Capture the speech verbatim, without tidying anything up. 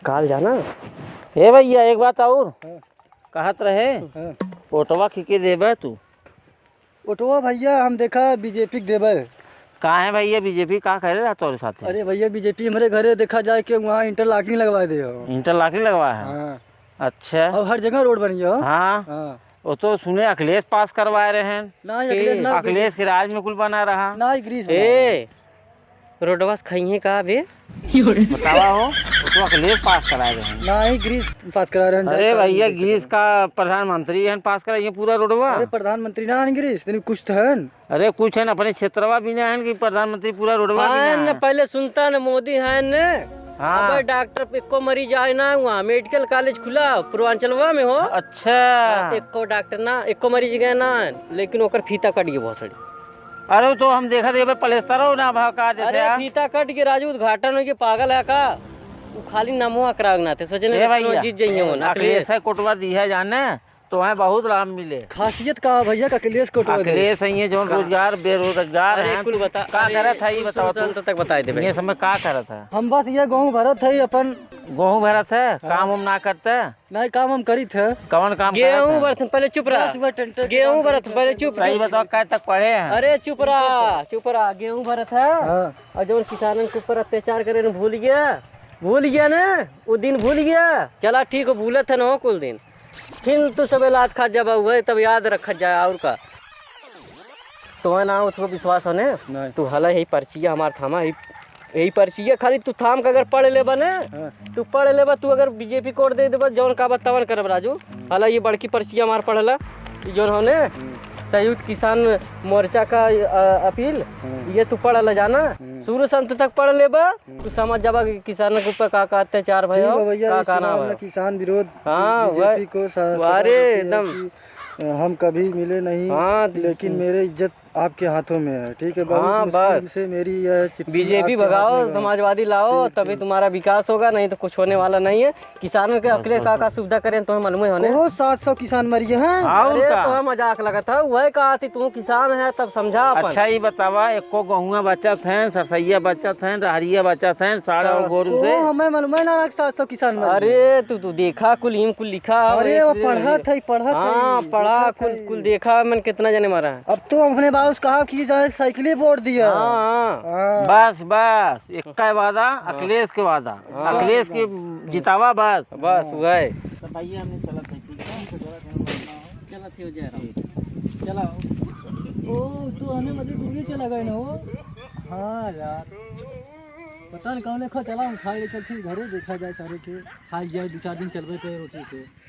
काल जाना। ए भइया, एक बात और। हाँ। कहत रहे, हाँ। ओटवा के के देबे तू? ओटवा भइया, हम देखा बीजेपी के देबे। काहे भइया, बीजेपी का करे रहा तोरे साथे? अरे भइया, बीजेपी हमरे घरे देखा जाए के वहाँ interlocking लगवा दे हो। Interlocking लगवा है? हाँ। अच्छा। अब हर जगह रोड बनी हो। हाँ। हाँ। वो तो सुने अखिलेश पास करवाए रहे हैं ना, कि अखिलेश ना, अखिलेश के राज में कुल बना रहा। ना, गिरीश बना ए, रहा। रोडवा से खइहे का बे? बतावा हो, वो तो अखिलेश पास कराए रहे हैं। ना ही गिरीश पास करा रहे हैं, अरे जाए भइया, करा गिरीश का प्रधानमंत्री हैं पास कराए ये पूरा रोडवा। अरे प्रधानमंत्री ना हैं गिरीश, तनी कुछ तो हैं। अरे कुछ है ना, अपने क्षेत्रवा भी ना है कि प्रधानमंत्री पूरा रोडवा भी हाँ ना न, है। पहले सुनता न, मोदी है न। हाँ। अबे डॉक्टर एको मरीज आए ना हुआ, मेडिकल कॉलेज खुला पूर्वांचलवा में हो। अच्छा। हाँ, एको डॉक्टर ना, एको मरीज गए ना, लेकिन ओकर फीता कट गई बहुत सारी। अरे तो हम देखा देबे पलेस्तरो ना भाव का देते अरे हैं। फीता कट के राजू उद्घाटन हो के पागल है का? वो खाली नमो अकराग ना थे, सोचे ए ना भइया, जीत जाइए वो ना, अखिलेश। अखिलेश है कोटवा दी है जाने। तो है बहुत लाभ मिले। खासियत का है भइया का अखिलेश कोटवा दे? अखिलेश है ये जौन का? रोजगार, बेरोजगार अरे हैं। कुल बता, का अरे करत है, ये कुल बताओ सुन, तू? अंत तक बताई देबे। ये समय का करत है? हम बस ये गेहूं भरत है अपन। गेहूं भरत है, हाँ। काम उम ना करते? नहीं, काम हम करित है। कौन काम करत गेहूं है? भरत है, पहले चुप रहा। बस वह टेंटर गेहूं काम भरत है, करित है। पहले चुप रहा। सही बताओ, कहाँ तक पढ़े हैं? अरे चुप रहा, चुप रहा, गेहूं भरत है। हाँ। और जौन किसानन के ऊपर अत्याचार करे न भूल गया, भूल गया ना, वो दिन भूल गया। चला ठीक हो, भूलत है ना हो कुल दिन। फिर तू सबे लात खात जाबा हुए, तब याद रखत जाए, और का। तोहे ना उसको विश्वास होने? नहीं। तू हला यही पर्चिया हमार थामा, यही, यही पर्चिया खाली तू थाम के अगर पढ़ लेबा ने, हाँ। तू पढ़ लेबा, तू अगर बीजेपी कोड दे देबा, जौन का बा तवन करब राजू। हम्म। हला ये बड़की पर्चिया हमार पढ़ला, ई जौन होने, हम्म। संयुक्त किसान मोर्चा का, अ, अपील, हम्म। ये तू पढ़ ला जाना, हम्म। शुरू से अंत तक पढ़ लेबा, हम्म। तू समझ जाबा कि किसान के ऊपर का, का अत्याचार ठीक भय हो, है भैया, का, ये का ना सुना भय ना हो। किसान विरोध हाँ, बीजेपी वह-, को सा-, अरे, सदा कहते हैं एकदम। कि, अ, हम कभी मिले नहीं, हाँ, लेकिन हम्म। मेरे इज्जत आपके हाथों में है, ठीक है? बहुत हाँ, मुश्किल बस। से मेरी यह चिट्ठी बीजेपी आपके हाथ भगाओ, में है। समाजवादी लाओ, ठीक, तभी ठीक। तुम्हारा विकास होगा, नहीं तो कुछ होने वाला नहीं है। किसानन के बस, अकले बस, का, बस। का सुविधा करें, तुम्हें मालूम है होने? बहुत सात सौ किसान मर गए हैं। और अरे, का? तुम्हें मजाक लगत है, वही कहा थी, तू किसान है, तब समझा अपन। अच्छा, ये बतावा, एको गहुआ बचत है, सरसैया बचत है, रहरिया बचत है, साढ़े हाँ। और गोरू से? ओ, हमें मालूम है ना रख सात सौ किसान मर गए। अरे, तू, तू देखा, कुल ईम कुल लिखा है, अरे, वो वैसे पढ़त है, पढ़त है, हाँ, पढ़ा, देखत कुल, है। कुल देखा, मन कितना जने मरा है। अब तो अपने बाबू से कहा कि जाए साइकिल ही वोट दिया। हाँ, हाँ। हाँ। बस, बस, एक का वादा, हाँ। अखिलेश के वादा। हाँ। अखिलेश के जितावा बस। बस, वही। तो भैया, हमने चलत है, ठीक है? चलत हो जाए। ठीक। चला। ओ, तो हमें मतलब दूरी चला गए ना हो। हाँ यार। पता नहीं कौन खा चला, हम खाए चल, ठीक, घरे देखा जाए सारे के। खाए जाए, दो चार दिन चलबे पे रोटी से।